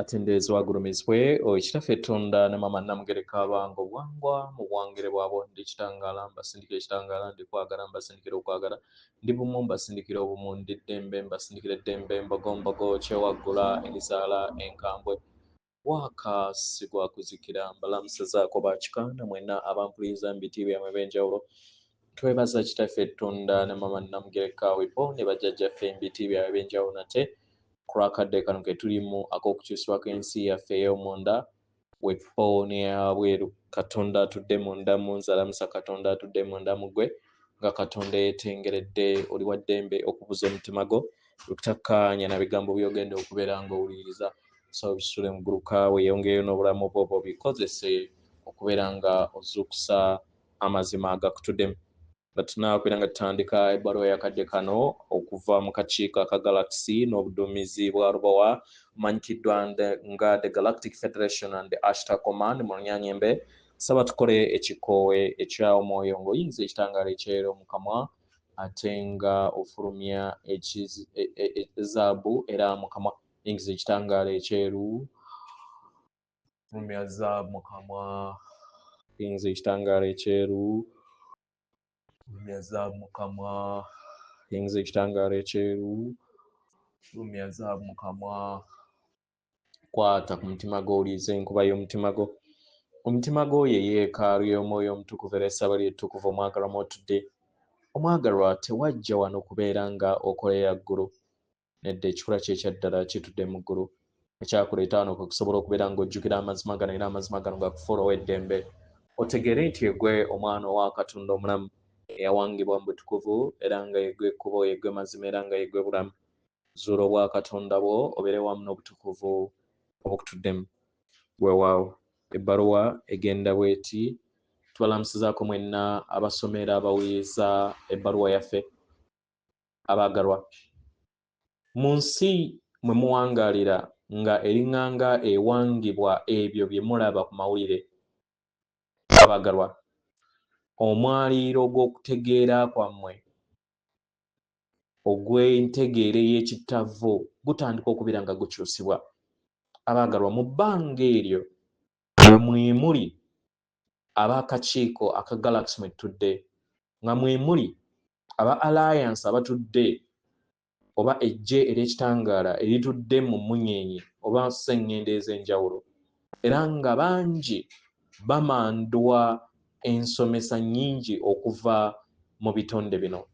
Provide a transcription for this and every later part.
Atenderezebwa agulumizibwe oyo Kitaffe Tonda ne Maama Namugereka abanga obuwangwa mu buwangire bwabwo. Ndi kitangaala mbasindikira ekitangaala, ndi kwagala mbasindikira okwagala, ndi bumu mbasindikira obumu, ndi ddembe mbasindikira eddembe, mbogombogo kyewaggula erizaala enkambwe, waaka si gwa kuzikira. Mbalamusizaako bakika na mwenna abampuliriza mu biti byammwe ebyenjawulo. Twebaza Kitaffe Tonda ne Maama Namugereka Wipo ne bajjajjaffe mu biti byabwe ebyenjawulo nate ku lw'akadde kano ke tulimu ak'okukyusibwa kw'ensi yaffe ey'omunda wepo n'eyabweru. Katonda atudde munda mu nze alamusa Katonda atudde munda mu ggwe, nga Katonda yeetengeredde oli wa ddembe okubuza omutima gwo okutakkaanya na bigambo by'ogenda okubeera ng'owuliriza. So bisule mu guluka weeyongereyo n'obulamu bwo bw'obikozese okubeera nga ozuukusa amazima agakutuddemu. Nga tunaakubeera nga tutandika ebbaluwa y'akadde kano okuva mu kakiiko aka Galaxy n'obuduumizi bwa Lubowa omanyikiddwa nga the Galactic Federation and the Ashtar Command mu Lunyanyembe, saba tukole ekikoowe ekya omwoyo ng'oyingiza ekitangaala ekyeru mu kamwa ate nga ofulumya zaabu era mu kamwa. Yingiza ekitangaala ekyeru, fulumya zaabu mu kamwa, yingiza ekitangaala ekyeru, fulumya zaabu mu kamwa, yingiza ekitangaala ekyeru, fulumya zaabu mu kamwa. Kwata ku mutima gwo, owulirize enkuba y'omutima gwo. Omutima gwo ye yeekaalu y'Omwoyo Omutukuvu era essaba lye ettukuvu omwagalwa mw'otudde. Omwagalwa, tewajja wano kubeera nga okolera ggulu. Nedda, ekikula kye ekya ddala kitudde mu ggulu. Ekyakuleeta wano kwe kusobola okubeera ng'ojjukira amazima gano era amazima gano gakufuula ow'eddembe. Otegeere nti yeggwe omwana owa Katonda omulamu eyawangibwa mu butukuvu era nga yeggwe ekkubo, yeggwe mazima era nga yeggwe bulamu. Zuula obwakatonda bwo obeere wamu n'obutukuvu obukutuddemu. Weewaawo, ebbaluwa egenda bw'eti, Tubalamusizaako mwenna abasoma era abawuliriza ebbaluwa yaffe. Abaagalwa, mu nsi mwe muwangaalira nga eriŋŋanga ewangibwa ebyo bye mulaba ku mawulire, abaagalwa, omwaliiro gw'okutegeera kwammwe ogw'entegeera ey'ekittavvu gutandika okubeera nga gukyusibwa. Abaagalwa, mu bbanga eryo nga mwe muli ab'akakiiko aka Galaxy mwe tutudde, nga mwe muli aba Alliance abatudde oba eggye ery'ekitangaala eritudde mu mmunyeenye oba sseŋŋendo ez'enjawulo, era nga bangi bamandwa ensomesa nnyingi okuva mu bitonde bino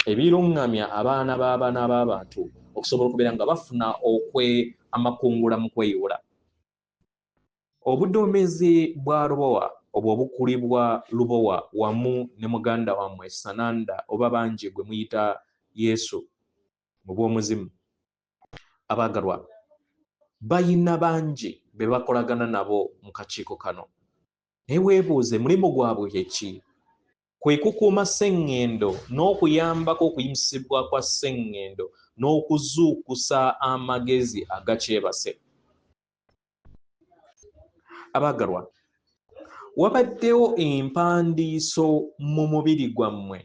ebiruŋŋamya abaana b'abaana b'abantu okusobola okubeera nga bafuna okwe amakungula mu kweyiwula. Obuduumizi bwa Lubowa obwo obukulibwa Lubowa wamu ne muganda wammwe Sananda oba bangi gwe muyita Yesu mu bw'omuzimu, abaagalwa, bayina bangi be bakolagana nabo mu kakiiko kano. Naye weebuuze mulimu gwabwe kye ki? Kwe kukuuma sseŋŋendo n'okuyambako okuyimusibwa kwa sseŋŋendo n'okuzuukusa amagezi agakyebase. Abaagalwa, wabaddewo empandiiso mu mubiri gwammwe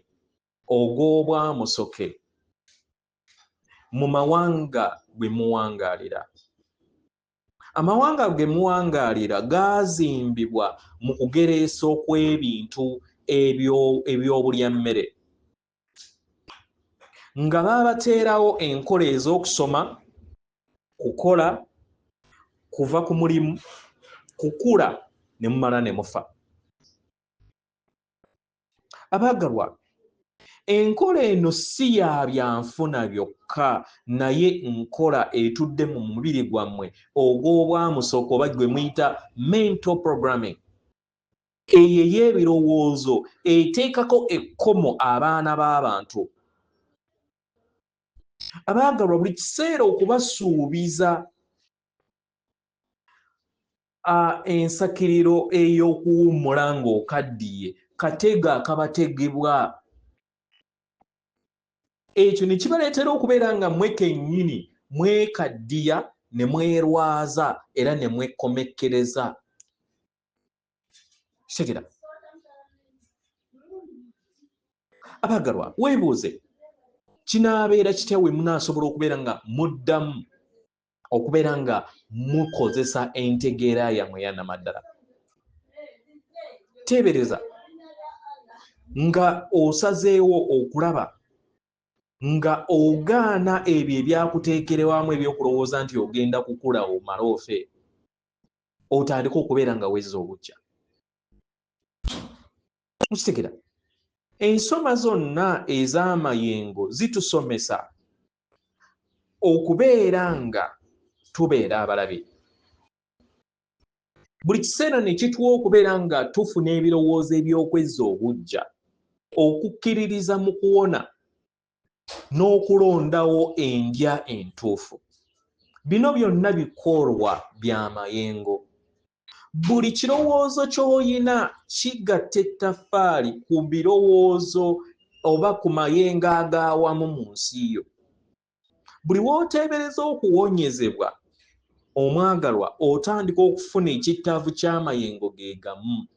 ogw'obwamusoke mu mawanga gwe muwangaalira. Amawanga ge muwangaalira gaazimbibwa mu kugereesa okw'ebintu eby'obulyammere, nga baabateerawo enkola ez'okusoma, kukola, kuva ku mulimu, kukula ne mumala ne mufa. Abaagalwa, enkola eno si ya byanfuna byokka naye nkola etudde mu mubiri gwammwe ogw'obwamusooka oba gwe muyita mental programming. Eyo ey'ebirowoozo eteekako ekkomo abaana b'abantu. Abaagalwa, buli kiseera okubasuubiza ensakiriro ey'okuwummula ng'okaddiye katego akabategebwa, ekyo ne kibaleetera okubeera nga mmwe kennyini mwekaddiya ne mwerwaza era ne mwekomekkereza. Kitegera? Abaagalwa, weebuuze kinaabeera kitya we munaasobola okubeera nga muddamu Okubeera nga mukozesa entegeera yammwe eyannamaddala. Teebereza nga osazeewo okulaba nga ogaana ebyo ebyakuteekerwamu ebyokulowooza nti ogenda kukula omale ofe, otandike okubeera nga wezza obuggya. Mukitegera, ensoma zonna ez'amayengo zitusomesa okubeera nga tubeera abalabe buli kiseera, ne kituwa okubeera nga tufuna ebirowoozo eby'okwezza obuggya, okukkiririza mu kuwona n'okulondawo endya entuufu. Bino byonna bikolwa bya mayengo. Buli kirowoozo ky'oyina kigatta ettaffaali ku birowoozo oba ku mayengo ag'awamu mu nsi yo. Buli w'oteebereza okuwonyezebwa, omwagalwa, otandika okufuna ekittaavu ky'amayengo ge gamu.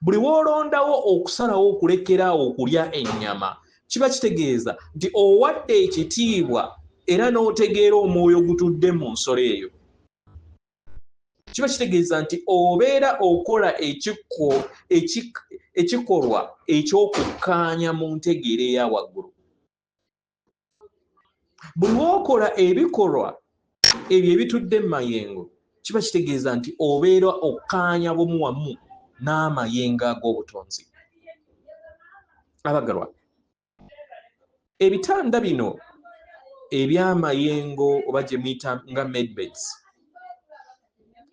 Buli w'olondawo okusalawo okulekeraawo okulya ennyama, kiba kitegeeza nti owadde ekitiibwa era n'otegeera omwoyo ogutudde mu nsolo eyo. Kiba kitegeeza nti obeera okola ekikolwa eky'okukkaanya mu ntegeera eya waggulu. Buli w'okola ebikolwa ebyo ebitudde mu mayengo, kiba kitegeeza nti obeera okkaanya bumu wamu n'amayengo ag'obutonzi. Abagalwa, ebitanda bino eby'amayengo oba gye muyita nga medbeds,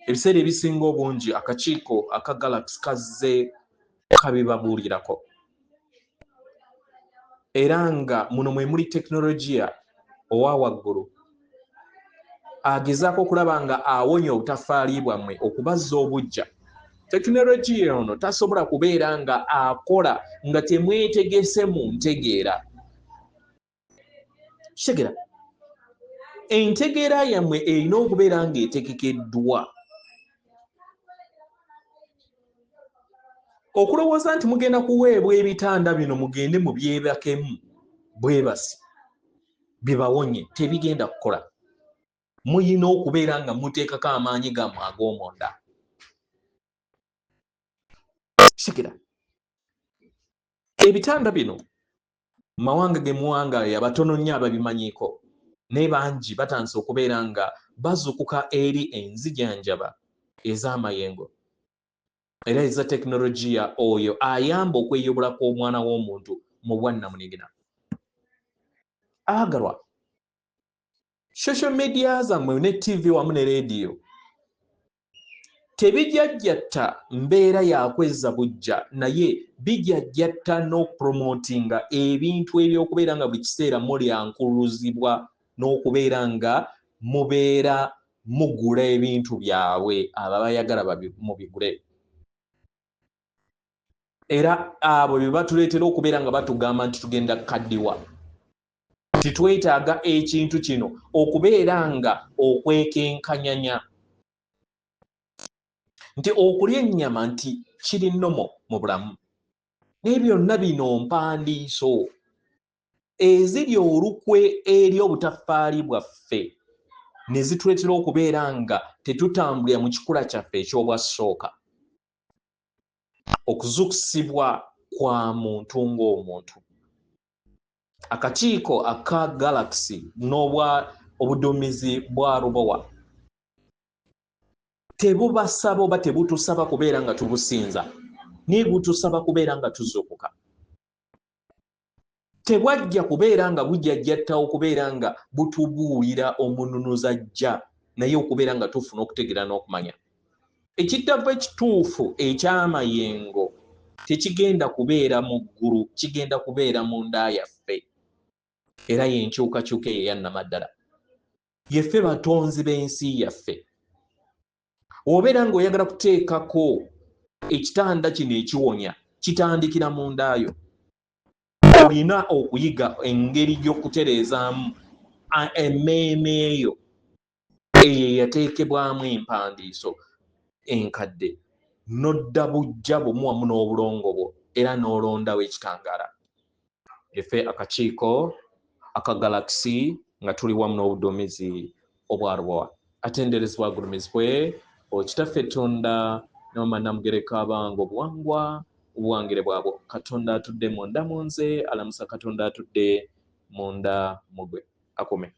ebiseera ebisinga obungi akakiiko aka Galaxy kazze kabibabuulirako, era nga muno mwe muli tekinologiya owa waggulu agezaako okulaba nga awonya obutaffaali bwammwe okubazza obuggya. Tekinologiya ono tasobola kubeera nga akola nga temwetegese mu ntegeera. Kitegera, entegeera yammwe erina okubeera ng'etegekeddwa. Okulowooza nti mugenda kuweebwa ebitanda bino mugende mubyebakemu bwebasi bibawonye, tebigenda kukola. Muyina okubeera nga muteekako amaanyi gammwe ag'omunda. Kitegera, ebitanda bino mawanga ge muwangaali abatono nnyo ababimanyiiko, naye bangi batandise okubeera nga bazukuka eri enzijanjaba ez'amayengo era eza tekinologiya oyo ayamba okweyubula kw'omwana w'omuntu mu bwannamunigina. Abagalwa, social media zammwe ne TV wamu ne leediyo tebijajjatta mbeera yakwezza bujja, naye bijajjatta n'okupromotinga ebintu ebyokubeera nga buli kiseera mulyankuluzibwa n'okubeera nga mubeera mugula ebintu byabwe abo abayagala mubigule, era abo bye batuleetera okubeera nga batugamba nti tugenda kukaddiwa, titwetaaga ekintu kino okubeera nga okwekenkanyanya nti okulya ennyama nti kiri nomo mu bulamu. Naye byonna bino mpandiiso eziri olukwe eri obutaffaali bwaffe ne zituleetera okubeera nga tetutambulira mu kikula kyaffe eky'obwassooka, okuzukusibwa kwa muntu ng'omuntu. Akakiiko aka Galaxy n'obwa obuduumizi bwa Lubowa tebubasaba oba tebutusaba kubeera nga tubusinza, naye butusaba kubeera nga tuzuukuka. Tebwajja kubeera nga bujajjatta okubeera nga butubuulira omununuzi ajja, naye okubeera nga tufuna okutegeera n'okumanya. Ekittavvu ekituufu eky'amayengo tekigenda kubeera mu ggulu, kigenda kubeera mu nda yaffe, era y'enkyukakyuka eyo eyannamaddala. Yeffe batonzi b'ensi yaffe. Obeera ng'oyagala kuteekako ekitanda kino ekiwonya, kitandikira mu ndaayo. Olina okuyiga engeri y'okutereezaamu emmeeme eyo eyo eyateekebwamu empandiiso enkadde, n'odda bujja bumu wamu n'obulongo bwo, era n'olondawo ekitangaala. Efe akakiiko aka Galaxy nga tuli wamu n'obuduumizi Obwa Lubowa. Atenderezebwa agulumizibwe Kitaffe Tonda ne Maama Namugereka abange obuwangwa obuwangire bwabwo. Katonda atudde munda mu nze alamusa Katonda atudde munda mu gwe. Akume.